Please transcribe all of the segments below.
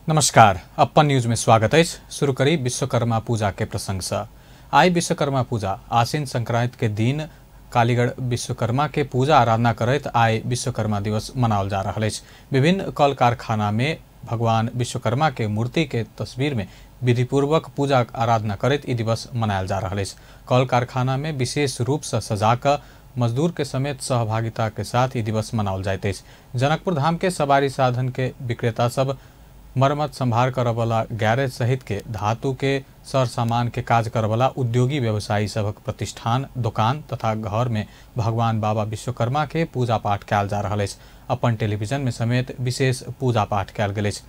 नमस्कार, अप्पन न्यूज में स्वागत है। शुरू करी विश्वकर्मा पूजा के प्रसंग से। आई विश्वकर्मा पूजा आश्विन संक्रांति के दिन कालीगढ़ विश्वकर्मा के पूजा आराधना करैत आई विश्वकर्मा दिवस मनाओल जा रहा है। विभिन्न कल कारखाना में भगवान विश्वकर्मा के मूर्ति के तस्वीर में विधिपूर्वक पूजा आराधना करैत ई दिवस मनायल जा रहा है। कल कारखाना में विशेष रूप से सजाकर मजदूर के समेत सहभागिता के साथ ई दिवस मनाओल जाइत अछि। जनकपुर धाम के सवारी साधन के विक्रेता सब मरम्मत संभार करवला गैरेज सहित के धातु के सर सामान के काज करवला उद्योगी व्यवसायी सबक प्रतिष्ठान, दुकान तथा घर में भगवान बाबा विश्वकर्मा के पूजा पाठ कयल जा रहल अछि। अपन टेलीविजन में समेत विशेष पूजा पाठ कयल गेल अछि।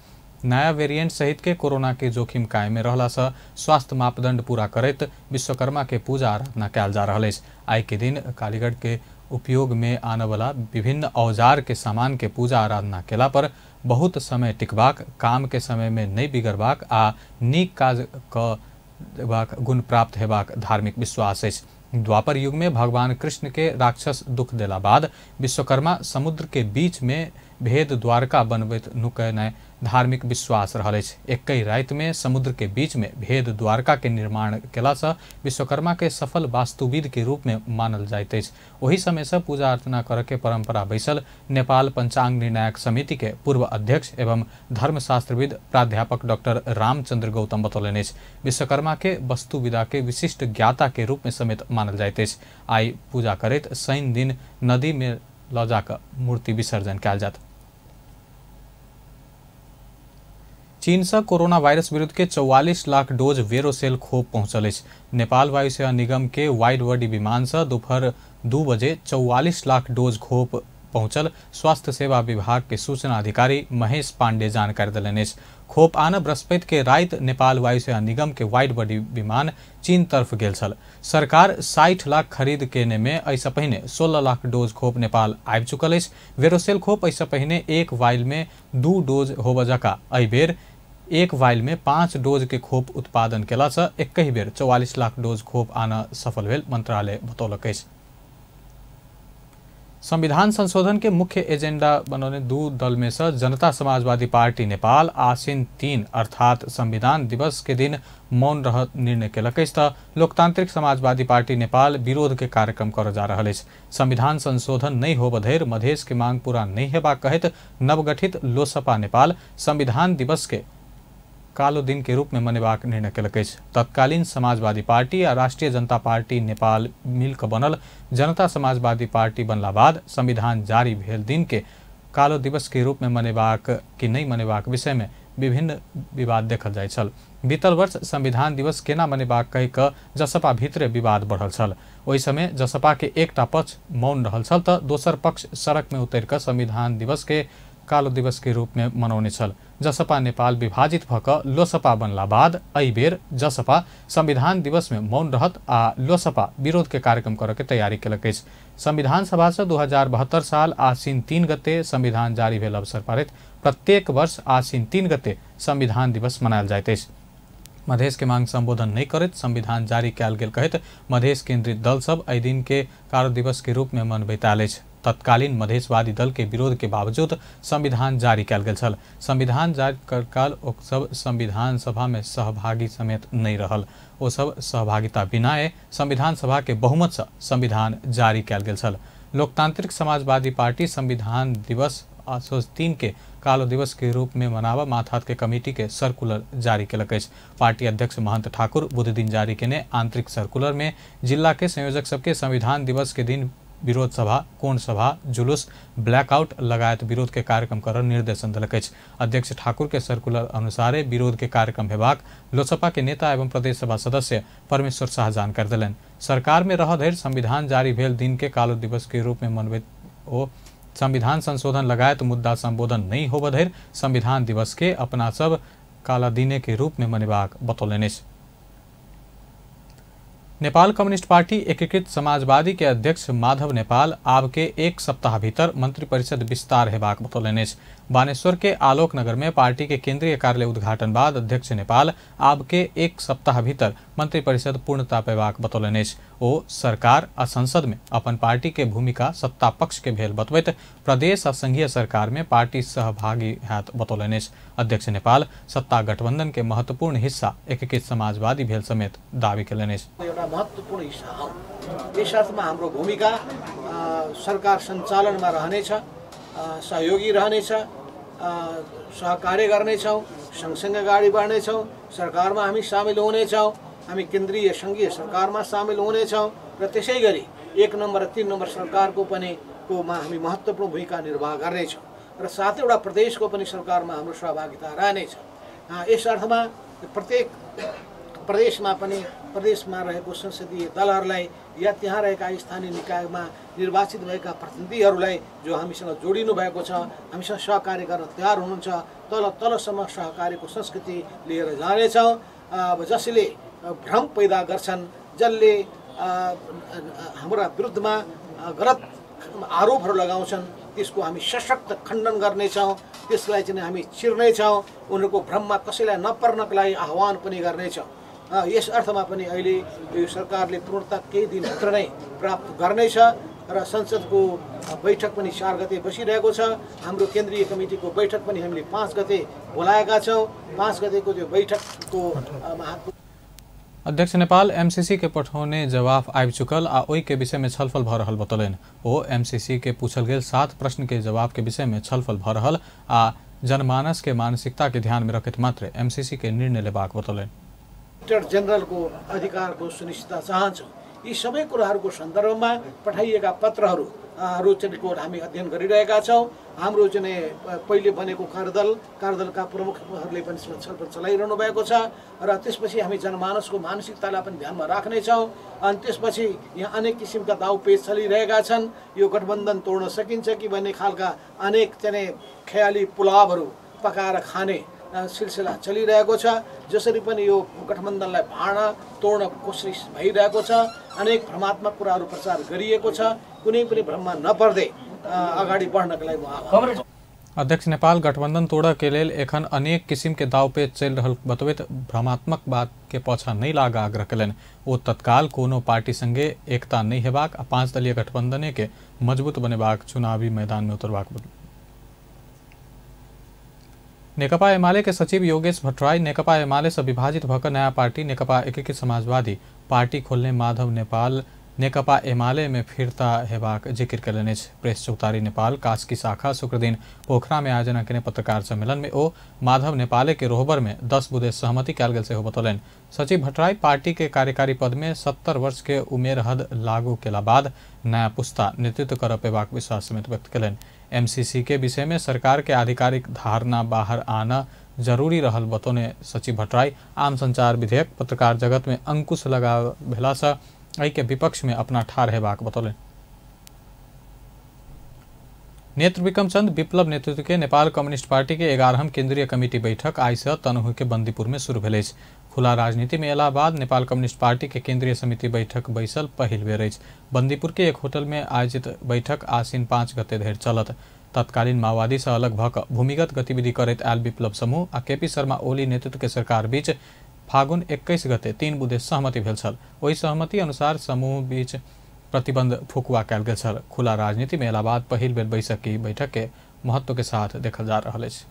नया वेरिएंट सहित के कोरोना के जोखिम कायम रहला से स्वास्थ्य मापदंड पूरा करैत विश्वकर्मा के पूजा आराधना कयल जा रहल अछि। आइ के दिन कालीगढ़ के उपयोग में आने वाला विभिन्न औजार के सामान के पूजा आराधना केला पर बहुत समय टिकबाक, काम के समय में नहीं बिगड़बाक आ नीक काज करबाक गुण प्राप्त हेबाक धार्मिक विश्वास अछि। द्वापर युग में भगवान कृष्ण के राक्षस दुख देला बाद विश्वकर्मा समुद्र के बीच में भेद द्वारका बनबैत नुकेनाइ धार्मिक विश्वास रहल अछि। एक्कहि राति में समुद्र के बीच में भेद द्वारका के निर्माण केला से विश्वकर्मा के सफल वास्तुविद के रूप में मानल जाइत अछि। ओहि समय से पूजा अर्चना करे के परंपरा बैसल नेपाल पंचांग निर्णायक समिति के पूर्व अध्यक्ष एवं धर्मशास्त्रविद प्राध्यापक डॉक्टर रामचंद्र गौतम बतौलनि अछि। विश्वकर्मा के वस्तुविदा के विशिष्ट ज्ञाता के रूप में समेत मानल जाइत अछि। आई पूजा करैत शनि दिन नदी में लऽ जाकऽ मूर्ति विसर्जन कयल जायत। चीन से कोरोना वायरस विरुद्ध के 44 लाख डोज वेरोसेल खोप पहुंचल अछि। नेपाल वायुसेवा निगम के वाइड बॉडी विमान से दोपहर 2 बजे 44 लाख डोज खोप पहुंचल स्वास्थ्य सेवा विभाग के सूचना अधिकारी महेश पांडे जानकारी देलनि अछि। खोप आन बृहस्पति के राति नेपाल वायुसेवा निगम के वाइड बॉडी विमान चीन तरफ गेल छल। सरकार 60 लाख खरीद केने में एहिसँ पहिने 16 लाख डोज खोप नेपाल आबि चुकल अछि। वेरोसेल खोप एहिसँ पहिने एक वाइल में 2 डोज होबय जकाँ एहि बेर एक वाइल में 5 डोज के खोप उत्पादन केला से एकहि बेर 44 लाख डोज खोप आना सफल भेल मंत्रालय बतौलक अछि। संविधान संशोधन के मुख्य एजेंडा बनौने 2 दल में से जनता समाजवादी पार्टी नेपाल आश्विन 3 अर्थात संविधान दिवस के दिन मौन रहत निर्णय केलक अछि त लोकतांत्रिक समाजवादी पार्टी नेपाल विरोध के कार्यक्रम करऽ जा रहल अछि। संविधान संशोधन नहीं होब धरि मधेश के मांग पूरा नहीं हेबाक कहैत नवगठित लोसपा नेपाल संविधान दिवस के कालो दिन के रूप में मनेबाक निर्णय केलक अछि। तत्कालीन समाजवादी पार्टी आ राष्ट्रीय जनता पार्टी नेपाल मिलकर बनल जनता समाजवादी पार्टी बनला बाद संविधान जारी भेल दिन के कालो दिवस के रूप में मनेबाक कि नहीं मनेबाक विषय में विभिन्न विवाद देखल जाइत छल। बीतल वर्ष संविधान दिवस केना मनेबाक कहि कऽ जसपा भीतरे विवाद बढ़ल छल। ओहि समय जसपा के एकटा पक्ष मौन रहल छल तऽ दोसर पक्ष सड़क में उतरि कऽ संविधान दिवस के कालो दिवस के रूप में मनौने छल। जसपा नेपाल विभाजित भऽ कऽ लोसपा बनला बाद एहि बेर जसपा संविधान दिवस में मौन रहत आ लोसपा विरोध के कार्यक्रम करऽ के तैयारी केलक अछि। संविधान सभा से 2072 साल आश्विन 3 गते संविधान जारी भेल अवसर पारैत प्रत्येक वर्ष आश्विन 3 गते संविधान दिवस मनायल जाइत अछि। मधेश के मांग संबोधन नहीं करैत संविधान जारी कयल गेल कहैत मधेश केंद्रित दल सब एहि दिन के कालो दिवस के रूप में मनबैत आयल अछि। तत्कालीन मधेशवादी दल के विरोध के बावजूद संविधान जारी कयल गेल छल। संविधान जारी कर काल ओ सब संविधान सभा में सहभागी समेत नहीं रहल। ओ सब सहभागिता बिनाए संविधान सभा के बहुमत से संविधान जारी कयल गेल छल। लोकतांत्रिक समाजवादी पार्टी संविधान दिवस आश्विन 3 के कालो दिवस के रूप में मनावा माथात के कमिटी के सर्कुलर जारी केलक अछि। पार्टी अध्यक्ष महंत ठाकुर बुध दिन जारी केने आंतरिक सर्कुलर में जिला के संयोजक सबके संविधान दिवस के दिन विरोध सभा, कोण सभा, जुलूस, ब्लैकआउट लगायत विरोध के कार्यक्रम कर निर्देशन देलक अछि। अध्यक्ष ठाकुर के सर्कुलर अनुसारे विरोध के कार्यक्रम हेबाक लोसपा के नेता एवं प्रदेश सभा सदस्य परमेश्वर शाह जानकारी देलनि। सरकार में रह धरि संविधान जारी भेल दिन के कालो दिवस के रूप में मनबैत ओ संविधान संशोधन लगायत मुद्दा संबोधन नहीं होब धरि संविधान दिवस के अपना सब काला दिने के रूप में मनेबाक बतौलनि अछि। नेपाल कम्युनिस्ट पार्टी एकीकृत समाजवादी के अध्यक्ष माधव नेपाल आब के 1 सप्ताह भीतर मंत्रिपरिषद विस्तार हेबाक बतौलनि अछि। बानेश्वर के आलोकनगर में पार्टी के केंद्रीय कार्यालय उद्घाटन बाद अध्यक्ष नेपाल आब के एक सप्ताह भीतर मंत्रिपरिषद पूर्णता पेबाक बतौलनि अछि। ओ सरकार आ संसद में अपन पार्टी के भूमिका सत्ता पक्ष के भेल बतबैत प्रदेश आ संघीय सरकार में पार्टी सहभागी हैत बतौलनि अछि। अध्यक्ष नेपाल सत्ता गठबंधन के महत्वपूर्ण हिस्सा एकीकृत समाजवादी भेल समेत दावी केलनि अछि। एउटा महत्वपूर्ण हिस्सा हो। यस अर्थमा हाम्रो भूमिका सरकार सञ्चालनमा रहनेछ, सहयोगी रहनेछ, सहकार्य गर्नेछौँ, सँगसँगै अगाडि बढ्नेछौँ, सरकारमा हामी सामेल हुनेछौँ, हामी केन्द्रीय सङ्घीय सरकारमा सामेल हुनेछौँ र त्यसै गरी 1 नम्बर र 3 नम्बर सरकारको पनि कोमा हामी महत्त्वपूर्ण भूमिका निर्वाह गर्नेछौँ र 7वटा प्रदेशको पनि सरकारमा हाम्रो सहभागिता रहनेछ। यस अर्थमा प्रत्येक प्रदेशमा पनि प्रदेशमा रहेको संसदीय दलहरूलाई या त्यहाँ रहेका स्थानीय निकायमा निर्वाचित भएका प्रतिनिधिहरूलाई जो हामीसँग जोडिनु भएको छ, हामीसँग सहकार्य गर्न तयार हुनुहुन्छ, तल तलसम्म सहकार्यको संस्कृति लिएर जानेछौँ। अब जसले भ्रम पैदा गर्छन्, जसले हाम्रा विरुद्धमा गलत आरोपहरू लगाउँछन्, त्यसको हामी सशक्त खण्डन गर्नेछौँ, त्यसलाई चाहिँ हामी चिर्नेछौँ, उनीहरूको भ्रममा कसैलाई नपर्नको लागि आह्वान पनि गर्नेछौँ। यस अर्थमा पनि अहिले यो सरकारले पूर्णता केही दिनभित्र नै प्राप्त गर्नेछ र संसदको बैठक पनि 4 गते बसिरहेको छ। हाम्रो केन्द्रीय कमिटीको बैठक पनि हामीले 5 गते बोलाएका छौँ। 5 गतेको त्यो बैठकको अध्यक्ष नेपाल एमसीसी के पठौने जवाफ आबि चुकल आ ओहि के विषय में छलफल भ रहल बतौलनि। ओ एमसीसी के पूछल गेल 7 प्रश्न के जवाब के विषय में छलफल भ रहल आ जनमानस के मानसिकता के ध्यान में रखैत मात्र एमसीसी के निर्णय लेबाक बतौलनि। जनरल को अधिकार को सुनिश्चितता चाहन्छौँ। यी सबै कुराहरूको सन्दर्भमा पठाइएका पत्रहरू को हामी अध्ययन गरिरहेका छौँ। हाम्रो चाहिँ पहिले बनेको कार्यदलका प्रमुखहरूले पनि छलफल चलाइरहनु भएको छ र त्यसपछि हामी जनमानसको मानसिकतालाई पनि ध्यानमा राख्नेछौँ। अनि त्यसपछि यहाँ अनेक किसिमका दाउपेच चलिरहेका छन्। यो गठबन्धन तोड्न सकिन्छ कि भन्ने खालका अनेक चाहिँ ख्याली पुलावहरू पकाएर खाने सिलसिला चलिरहेको छ। जसरी पनि यो गठबन्धनलाई भाँड्न तोड्न कोसिस भइरहेको छ, अनेक भ्रमात्मक कुराहरू प्रचार गरिएको छ। कुनै पनि भ्रममा नपर्दै अगाडि बढ्नका लागि म आह्वान। अध्यक्ष नेपाल गठबंधन तोड़ऽ के लेल एखन अनेक किसिम के दावपेच चलि रहल बतबैत भ्रमात्मक बात के पाछा नहि लागऽ आग्रह कयलनि। ओ तत्काल कोनो पार्टी संगे एकता नहि हेबाक आ 5 दलीय गठबंधने के मजबूत बनेबाक चुनावी मैदान में उतरबाक। नेकपा एमाले के सचिव योगेश भट्टराई नेकपा एमाले से विभाजित भकर नया पार्टी नेकपा एकीकृत समाजवादी पार्टी खोलने माधव नेपाल नेकपा एमाले में फिरता हेबाक जिक्र कयलनि अछि। प्रेस चौतारी नेपाल कास्की शाखा शुक्रदिन पोखरा में आयोजना केने पत्रकार सम्मेलन में ओ माधव नेपाले के रोहबर में 10 बुधे सहमति कयल गेल सेहो बतौलनि। सचिव भट्टराई पार्टी के कार्यकारी पद में 70 वर्ष के उमेर हद लागू केला बाद नया पुस्ता नेतृत्व कर पेबाक विश्वास समेत व्यक्त कयलनि। एमसीसी के विषय में सरकार के आधिकारिक धारणा बाहर आना जरूरी रहल बतौने सचिव भट्टराई आम संचार विधेयक पत्रकार जगत में अंकुश लगा भेला से एहि के विपक्ष में अपना ठाढ़ हेबाक बतौलनि। नेत्र विक्रम चंद विप्लव नेतृत्व के नेपाल कम्युनिस्ट पार्टी के 11वां केंद्रीय कमिटी बैठक आइ से तनहुँ के बंदीपुर में शुरू भेल अछि। खुला राजनीति में अयला बाद नेपाल कम्युनिस्ट पार्टी के केंद्रीय समिति बैठक बैसल पहिल बेर अछि। बंदीपुर के एक होटल में आयोजित बैठक आसिन 5 गते धरि चलत। तत्कालीन माओवादी से अलग भऽ कऽ भूमिगत गतिविधि करैत आयल विप्लव समूह आ केपी शर्मा ओली नेतृत्व के सरकार बीच फागुन 21 गते 3 बुधे सहमति भेल छल। ओहि सहमति अनुसार समूह बीच प्रतिबंध फुकुआ कयल गेल छल। खुला राजनीति में अयला बाद पहिल बेर बैसक की बैठक के महत्व के साथ देखल जा रहल अछि।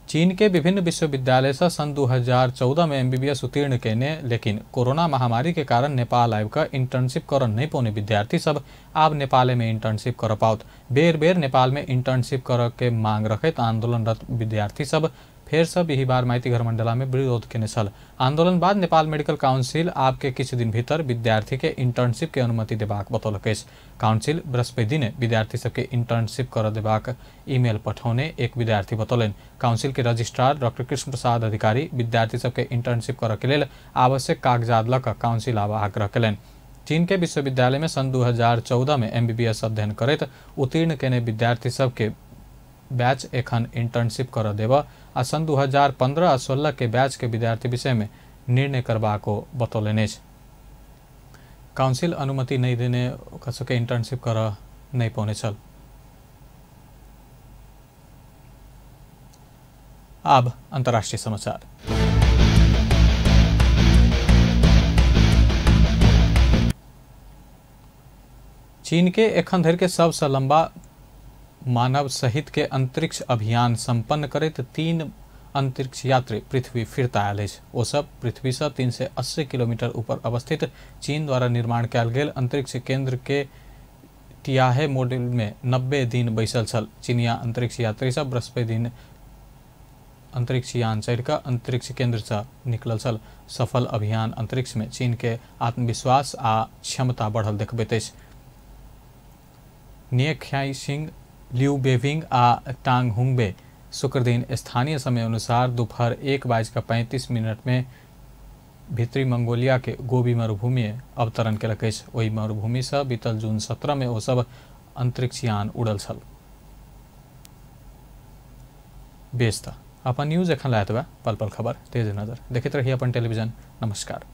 चीन के विभिन्न विश्वविद्यालय से सन 2014 में एमबीबीएस उत्तीर्ण केने लेकिन कोरोना महामारी के कारण नेपाल आबि कऽ इंटर्नशिप कर नहीं पौने विद्यार्थी सब आब नेपाले में इंटर्नशिप कर पाओत। बेर बेर नेपाल में इंटर्नशिप कर के मांग रखैत आंदोलनरत विद्यार्थी सब फेर से बिहिबार माइतीघर मंडला में विरोध केने छल। आंदोलन बाद नेपाल मेडिकल काउंसिल आबके किछु दिन भीतर विद्यार्थी के इंटर्नशिप के अनुमति देबाक बतौलक अछि। काउंसिल बृहस्पति दिन विद्यार्थी सबके इंटर्नशिप कर देबाक ईमेल पठौने एक विद्यार्थी बतौलनि। काउंसिल के रजिस्ट्रार डॉक्टर कृष्ण प्रसाद अधिकारी विद्यार्थी सबके इंटर्नशिप करऽ के लेल आवश्यक कागजात लऽ कऽ काउंसिल आब आग्रह कयलनि। चीन के विश्वविद्यालय में सन 2014 में एमबीबीएस अध्ययन करैत उत्तीर्ण केने विद्यार्थी सबके बैच एखन इंटर्नशिप कर देब आ सन 2015 आ 16 के बैच के विद्यार्थी विषय में निर्णय करबाक बतौलनि अछि। काउंसिल अनुमति नहीं देने ओकरा सबके इंटर्नशिप कर नहीं पौने छल। आब अंतर्राष्ट्रीय समाचार। चीन के एखन धरि के सबसँ लंबा मानव सहित के अंतरिक्ष अभियान संपन्न करैत 3 अंतरिक्ष यात्री पृथ्वी फिरता आयल अछि। ओ सब पृथ्वी से 380 किलोमीटर ऊपर अवस्थित चीन द्वारा निर्माण कयल गेल अंतरिक्ष केंद्र के टियाहे मॉड्यूल में 90 दिन बैसल छल। चीनिया अंतरिक्ष यात्री सब बृहस्पति दिन अंतरिक्ष यान चढ़िकऽ अंतरिक्ष केंद्र से निकलल छल। सफल अभियान अंतरिक्ष में चीन के आत्मविश्वास आ क्षमता बढ़ल देखबैत अछि। निए ख्याई सिंह, लिu बेविंग आ टांग हुंगबे शुक्रदिन स्थानीय समय अनुसार दोपहर 1:35 में भीतरी मंगोलिया के गोबी मरुभूमि में अवतरण केलक अछि। ओहि मरुभूमि से बीतल जून 17 में ओ सब अंतरिक्ष यान उड़ल छल। बेस त अपन न्यूज एखन लायत बा पल पल खबर तेज नजर देखैत रही अपन टेलीविजन। नमस्कार।